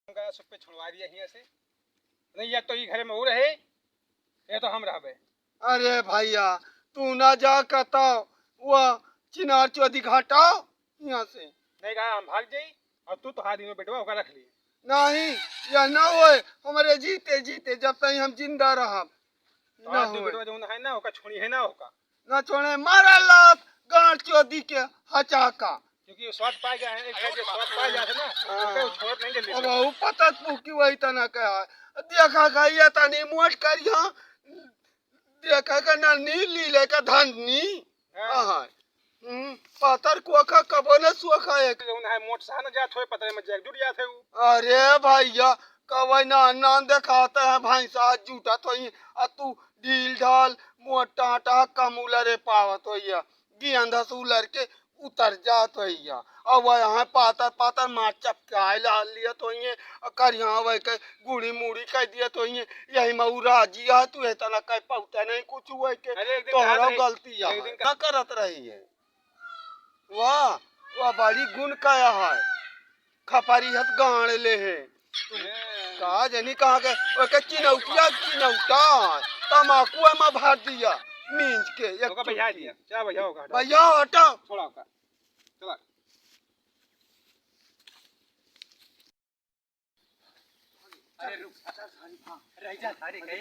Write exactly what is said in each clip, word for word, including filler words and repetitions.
गया, सबके छुड़वा दिया हियाँ से। नहीं, या तो ई घरे में वो रहे, या तो हम रहबे। अरे भैया, तू ना जा कहता, वो चिनार चौधरी घाटा यहाँ से। नहीं कहा, हम भाग जाई और तू तो हाथ में बेटवा ओका रख ली। नहीं, यह ना होए, हमारे जीते जीते जब तक हम जिंदा रहब, तो ना आज तू होए। बेटवा जौन है ना, ओका छोड़ी है ना, ओका। ना छोड़े, मारा लात गांड चोदी के हचाका। क्योंकि वो स्वाद पाए गया है, एक है जो स्वाद पाए गया है ना, हाँ। ओके, वो छोड़त नहीं जल्दी अब से। वो पता तू की वही तना कहा। देखा गई ये तनी मोट करिया, देखा का ना नी लीले का धन नी। हाँ। हाँ। हम्म, पातर कोखा कबो न सोखा एक। जौन है मोट सा न जात होए, पतरे में जे जुट जात है उ। अरे भैया, कवै ना नाम देखाते हैं भैंसा जूटा तो ही, आ तू ढील ढाल मोटा टाटा कम उलरे पावत होइया, गेंद हस उलर के उतर जात होइया। अब वह यहाँ पातर पातर मार चपकाए ला लिया तो ही, करिया वह के गुड़ी मुड़ी कह दिया तो ही, यही में उ राजी है, तू इतना कह पाउता नहीं कुछ हुआ के, अरे एक दिन तोहरा कहा था, गलती है, एक दिन ना करत रही है। वाह, वाह, बड़ी गुण काया है। खपारी हत गाड़ ले है। का जनी कहाँ के, ओके चिनौटिया, चिनौटा, तमाकू एमा भर दिया, मींज के, एक ओका भैया चुटकी। दिया, क्या भैया होगा, हटा। भैया हटा। छोड़ा ओका। चला। अरे रुक, रह जा, सारे कहे।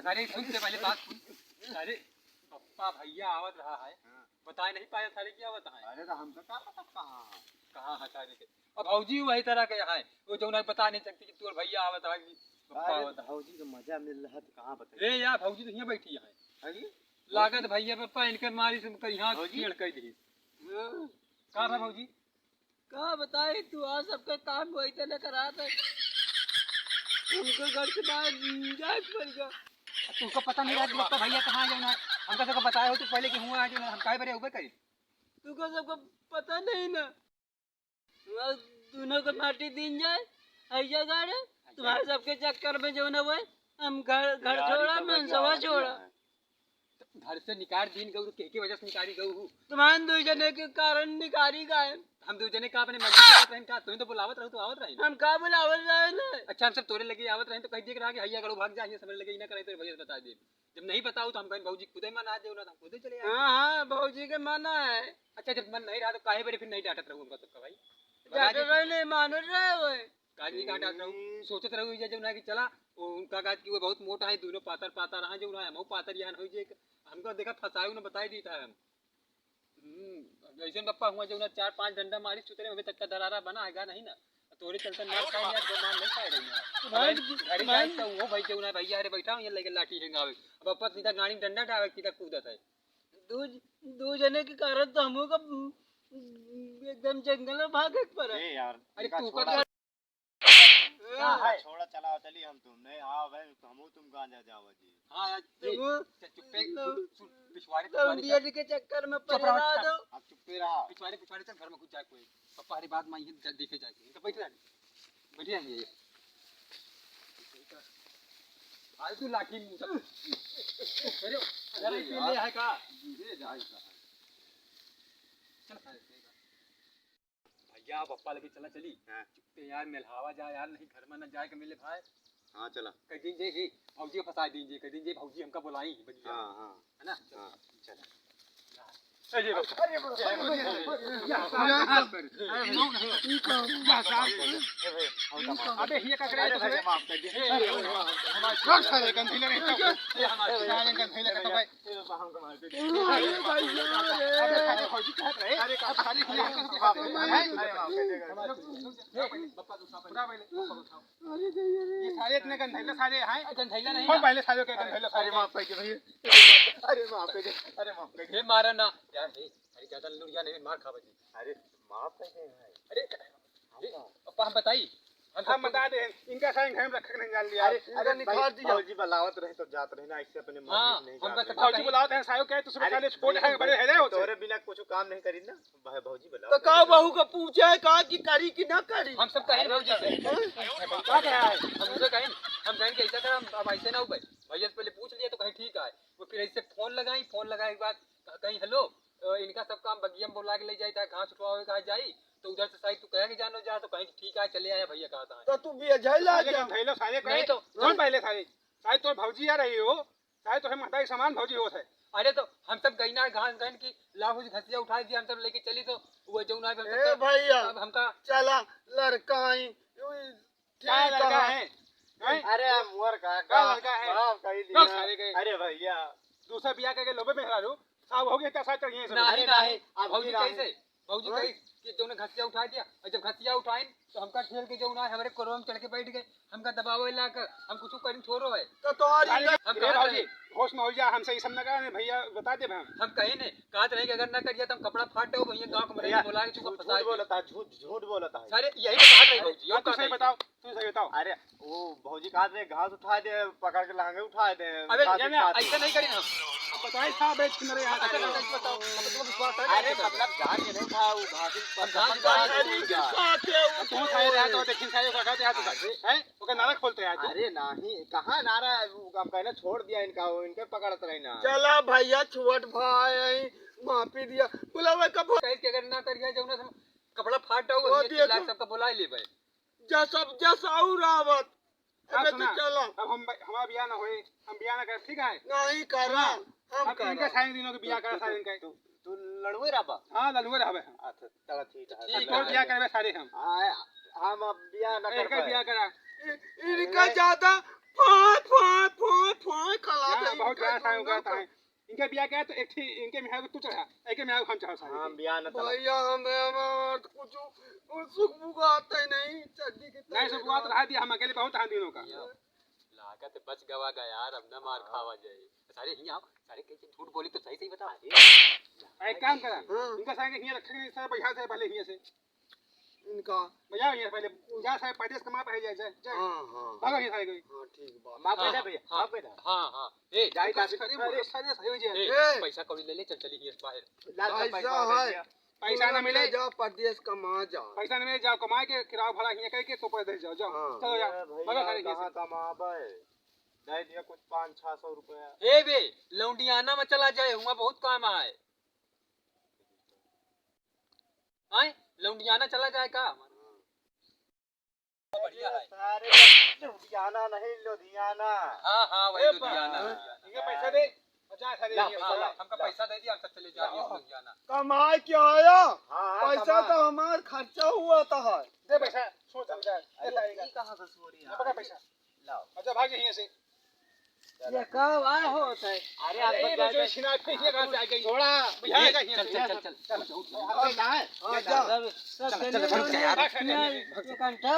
अरे सुन से पहले बात सुन। अरे पप्पा भैया आवत रहा है, हाँ। बताए नहीं पाया सारे क्या बताए। अरे तो हमका का पता कहाँ है? कहाँ है सारे के? अब भौजी वही तरह के है, वो जौन है बता नहीं सकती कि तोर भैया आवत रहा कि पप्पा अरे आवत रहा। भौजी का मजा मिल रहा तो कहाँ बताइए? ए यार भौजी तो यहाँ बैठी है। अरे लागत भैया पप्पा इनके मारी से उनका यहाँ भौजी? पेड़ कर दी। हाँ। का भा भौजी? का बताई, तू आ सबके काम वही तरह करात है। हमको घर से बाहर जाए के पड़ गया। तुमको पता नहीं रहा कि आपका भैया कहाँ है, जौन है? हमका सबको बताए हो तो पहले कि हुआ है, जौन है, हम काहे बरे उबे करी? तुमको सबको पता नहीं ना। तुम्हारे दोनों को माटी दीन जाए, हैया गाड़े, तुम्हारे सबके चक्कर में जौन है, हम घर, घर यार, छोड़ा, ये तो मनसवा बढ़िया छोड़ा। है। घर से निकाल दीन गऊ, के, के वजह से निकाली गऊ हूँ? तुम्हारे दो जने के कारण निकाली गए। हम दो जने का अपने मर्जी से आवत रही का? तुम तो बुलावत रहो तो आवत रही। हम का बुलावत रहे ना? अच्छा, हम सब तोरे लगे आवत रहे तो कह दिए कि रहा कि हैया गड़ो भाग जा, ये समझ लगे ही ना करे, तेरे भैया से बता दे। जब नहीं बताओ तो हम कहें भौजी खुदे मना दे ना, तो हम खुदे चले आए। हाँ, हाँ, भौजी के मना है। अच्छा, जब मन नहीं रहा तो काहे बरे फिर नहीं डांटत रहो हमका सबका भाई? बना डांटत दे। रहे नहीं, मानत रहे वो। काज नहीं कहाँ डांट रहा हूँ, हम्म। सोचत रहो ये जब ना कि चला, वो उनका काज कि वो बहुत मोटा है, दोनों पातर पातर रहा, जो ना हम पातर यहाँ हो जे, हमका देखा फंसाए, उन्हें बताई दी था हम। हम्म, जैसे बप्पा हुआ जो ना चार पांच डंडा मारी सुतरे में, अभी तक का दरारा बना है गा नहीं ना, तोरे चलते मार खाए यार, दो मार नहीं खाए रही है। तुम्हारे घर, घर तुम्हारे जाए तो वो भाई जो ना भैया, अरे बैठा हूँ ये लेके लाठी है गावे, अब बप्पा सीधा गाड़ी में डंडा डावे, सीधा कूदत है। दू, दू जने के कारण तो हमहू का एकदम जंगल में भागे के पड़ा। ए यार, अरे इनका तू छोड़ा। का कर-, का है? छोड़ा, चलाओ, चली हम तुम। नहीं, हाँ भाई, हमहू तुम गांजा जावा जी। हाँ यार, ए, तुम चल चुप पे, लो-, सुन, पिछवाड़े, पिछवाड़े लौंडिया चल। जी के चक्कर में चुप रहो, पड़े रहा चुप। दो। अब चुप पे रहा। पिछवाड़े, पिछवाड़े चल, घर में घुस जाए कोई। पप्पा हरी बात माई है, देखे जाए। इनका बैठ रहा। बढ़िया है ये। फालतू लाठी मुंह तक। अरे, अरे, ये ले है का? ये जाए का? चल, खा लेते हैं। भैया, पप्पा लगे चला चली। हाँ। चुपते यार, मेलहावा जा यार, नहीं घर में ना जाए के मिले भाई। हाँ, चला। कह दीजिए कि भौजी को फंसा दीजिए, कह दीजिए भौजी हमका बुलाई है, बढ़िया। हाँ, हाँ। है ना? हाँ, चल। अरे बाप। अरे बाप। अबे ये का करे? अरे भाई, माफ कर दे। ए, ए, ए, हमारे छोड़ सारे गंधीले नहीं तो। ये हमारे सारे गंधीले का तो भाई। अरे भाई, अरे। अरे भौजी कहत रहे। अरे का सारे गंधीले का तो भाई। अरे माफ कर दे। ए, पप्पा को उठा पहले, पप्पा को उठाओ। अरे, अरे, अरे। ये सारे इतने गंधैला सारे हैं। गंधैला नहीं कौन ना। पहले सारे के गंधैला सारे? अरे, माफ कर दे भैया। अरे, माफ कर दे। अरे, माफ कर दे। हे मारा ना। यार, हे, अरे, ज्यादा लुढ़िया नहीं, मार खावे जी। अरे, माफ कर दे भाई। अरे, हे, पापा, हम बताई? हम हम सबको बता दे, इनका सारे घर में रख के नहीं जान लिया। अरे, अरे, अरे, निखार भाई, दिया। भौजी बुलावत रहे तो जात रहे ना, ऐसे अपने मर्जी हाँ, से नहीं हम जात बस रहे। भौजी बुलावत हैं, सारे क्या, दूसरे अरे, साले छोटे हैं, बड़े हैं, रहे होते। तोरे बिना कुछ काम नहीं करी ना। भाई भौजी बुलाओ। तो का बहू का पूछे है का कि करी कि ना करी? हम सब कहें भौजी से। हैं? का कहे है? हम उनसे कहें, हम कहें कि ऐसा कर, हम, हम ऐसे ना हो भाई। भैया से पहले पूछ लिया तो कहीं ठीक है। वो फिर ऐसे फोन लगाई, फोन लगाए के बाद कहीं हेलो, अ, इनका सब काम बगिया में बोला के ले जाई, चाहे घास उठवावे कहा जाई, तो उधर से साइड तू कहे कि जानो जा, तो कहे कि ठीक है, चले आए भैया, कहा था। तो तू भी अजय ला सारे जा। के हम धैलो, सारे कहे, नहीं तो कौन पहले सारे? सारे तो भौजी आ रही हो, सारे तो है महतारी समान भौजी होत है। अरे तो हम सब गई ना घास गहन की लाहौज घसिया उठा दिया, हम सब लेके चली तो वो जो ना हम ए सब भैया, अब हमका चला लड़का आई, का ठीक लड़का कहा। है? हैं? अरे मोर का का का लड़का है? बाप कही लोग दिया। सारे गए। अरे भैया, दूसरा बियाह करके लोबे मेहरारू, साहब हो गए, इतना साथ चढ़िए सब। नहीं, अरे नहीं, नहीं, अब भौजी नहीं। कैसे? भौजी हाँ? कही कि तूने घसिया उठा दिया, और जब घसिया उठाइन तो हमका ठेल के जो ना हमारे कोरवा में चढ़ के बैठ गए, हमका दबावे ला कर, हम कुछ करिन थोड़ो है। तो तुम्हारी अरे, हम ए कहाँ भौजी, रहे? होश में हो जा, हमसे ये सब ना करा, नहीं भैया बता दे हम। हम कहे नहीं, कहत रहे कि अगर ना करिया तो हम कपड़ा फाट हो भैया, गाँव के भैया, बुला के झूठ, तुमको फंसा झूठ के। बोलता है, झूठ, झूठ बोलता है। अरे यही तो बात है भौजी, हाँ, और तू का सही नहीं? बताओ, तू सही बताओ। अरे वो भौजी कहा थे घास उठा दे, पकड़ के लहंगे उठा दे, अबे घास ये ना, उठा दे। ऐसा नहीं करी ना। अब बताए था बे, सुन रहे हैं, अच्छा, अच्छा, बताओ, अब तुमको विश्वास है अरे नहीं? मतलब जान के नहीं था, वो घास ही अब घास पकड़ उठा के अरे उठा के दिया। साथ है, अब तुम खाए रहा तो देखिन सारे का खाते हाथ अरे। हैं? ओके नारा खोलते हैं आज। अरे नहीं, कहाँ नारा, वो हम कहना छोड़ दिया इनका, वो इनके पकड़त रही ना। चला भैया, छोट भाई, माफी दिया, बुलावे का भाई। कहीं के अगर ना करिया, जौना से कपड़ा फाट हो, वो ये देखो। चिल्ला सबका बुला ले भाई। जस अब जस और आवत। हाँ, अबे तो सुना, चलो। अब हम, हमारा बियाह ना होए, हम बियाह ना करब, ठीक है? नहीं करा, सुना, हम अब इनका करब। सारे दिनों के बियाह करा, तू, सारे इनका। तू, तू लड़ुए रहबा? हाँ, लड़ुए रहबे हम। अच्छा, चलो ठीक है, ठीक अब है। तोर बियाह करबे सारे हम। आ, हम अब बियाह ना इनका करबे। बियाह करा। इ-, इनका ए। ज्यादा फोय, फोय, फोय, फोय कला हाँ, था बहुत इनका ज्यादा सारे दोनों होगा, का। ताहे। इनके बियाह किया तो एक ठी, इनके मेहरारू तू चढ़ा, एक मेहरारू हम चढ़ा सारे हाँ, के। बियाह न चला। भैया, हमें, हमें और कुछ, कुछ सुख बुगात ही नहीं, चड्डी के नहीं, तले सुख बुगात का। रहा दिया, हम अकेले बहुत हाथ दिनों का। या, लागत बच गवा गया यार, अब न मार खावा जाए। सारे हियाँ आओ, सारे कैसे झूठ बोली तो सही सही बताओ। अरे, एक काम करा, हाँ। इनका सारे के हियाँ रखे नहीं, सारे बढ़िया से, भले हियाँ से। इनका। भैया, ये पहले जा सारे परदेस कमा, पहले जा, जा, जा। हाँ, हाँ। भागो ये सारे कोई। हाँ, ठीक बात। माफ कर दे हाँ, भैया, हाँ, माफ कर दे। हाँ, हाँ। ए, जाए कुछ काफी करे, अरे, सारे सही हो जाए। ए, ए। पैसा कौड़ी ले ले, चल, चली हियाँ से बाहर। जा, जा, पैसा पैसा है। दे दिया। पैसा ना मिले। जा, परदेस कमा जा। पैसा ना मिले, जाओ कमाए के, किराया भाड़ा हियाँ करके, तो परदेस जाओ, जाओ। हाँ। चलो, जाओ। ए, भैया, भागो सारे हियाँ से। कहाँ कमाबे? दे दिया कुछ पाँच छह सौ रुपया। ए बे, लौंडियाना में चला जाए, हुआँ बहुत काम आए। आए, लौंडियाना चला जाए का? बढ़िया है। सारे लुधियाना नहीं, लुधियाना। हाँ, हाँ, वही ए, लुधियाना, बा-, लुधियाना। ठीक है, पैसा दे। और जा, सारे ला, ये हाँ, पैसा ला, हाँ, हमका ला। पैसा दे दिया, हम सब चले जा रहे हैं ला। लुधियाना। कमाए क्या आया? हाँ, हाँ, पैसा कमा। तो हमार खर्चा हुआ था है। दे पैसा, सो चल जाए। दे अरे, सारे का। ये कहाँ से सो रही है? पकड़ पैसा। लाओ। अच्छा, भाग जा हियाँ से। ये का वाह होत है? अरे, आप अरे, बता जो दे। छिना के ये कहाँ से आ गई? थोड़ा भैया ए, का हियाँ चल, से। चल, चल, चल। चल, उठ, उठ, उठ। और कहाँ है? हाँ, जा। सब, सब चल, चल, चलिए, भाग जा यार। ये कंठा,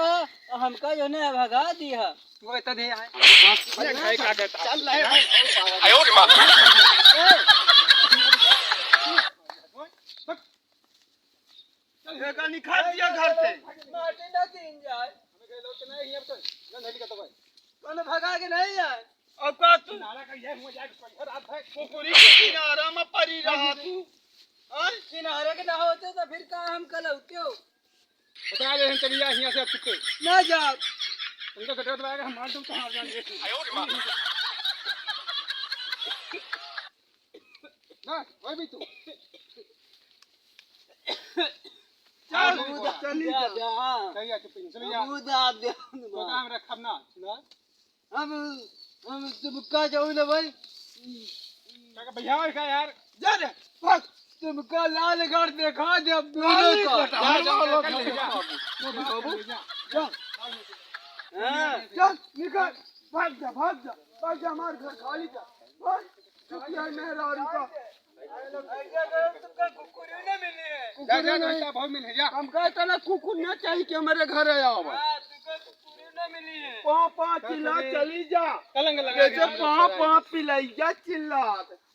हमका जो है ना भगा दिया। वो इतना दे आए। ये खाए का कहता? चल रहे हैं। आयो रे माँ। एका निकाल दिया घर से। माटी ना दीन जाए। हमें कहे लोग के नहीं, अब तो ना नहीं निकलता भाई। कौन भगा के नहीं जाए? अब का तू किनारा का ये हुआ जाए, कोई रात है। कुकुरी के किनारा में परी रहा तू। हाँ? किनारे के ना होते तो फिर का हम कलौते हो? बता दे, हम चलिए यहाँ से अब चुपके। ना जाओ। उनका कटरा दबाएगा, हम मार दूँ तो हार जाएंगे। ना, वही भी तू। चल, अबूदा, चल, जा, चल। जा। चल, जा, चुप, चल, जा। अबूदा, दे, तो काम रखब ना, सुना? हम, हम तुमका जाऊ ना भाई। का, का, भैया, और का यार? जा रे, भाग। तुमका लालगढ़ देखा दे अब दोनों लाली का। कोटा, जा, जा, जा, जा, जा। जा। हाँ। चल, निकल, भाग जा, भाग जा, भाग जा, हमार घर खाली जा। भाग। चुप यार, मेहरारू का। ऐसे अगर तुमका कुकुर ही ना मिली है। जा, जा, कुकुर नहीं। जा, बहुत मिल है, जा। हमका इतना कुकुर ना चाहिए कि हमारे घर आया हो। हाँ, तुमका कुकुर ही ना मिली है। पाँव, पाँव चिल्ला चल, चली जा। कलंग लगा जैसे दिया। पाँव, पाँव पिलैया चिल्ला।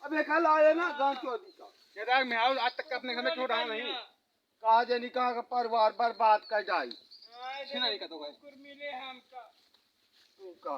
अब एक हाल आया ना, गाँव चोदी का। ये देख, मैं आज तक अपने घर में क्यों रहा नहीं? कहाँ जानी, कहाँ का परिवार बर्बाद कर जाई। हाँ, छिनाई का तो भाई। कुकुर मिले हमका। तू का?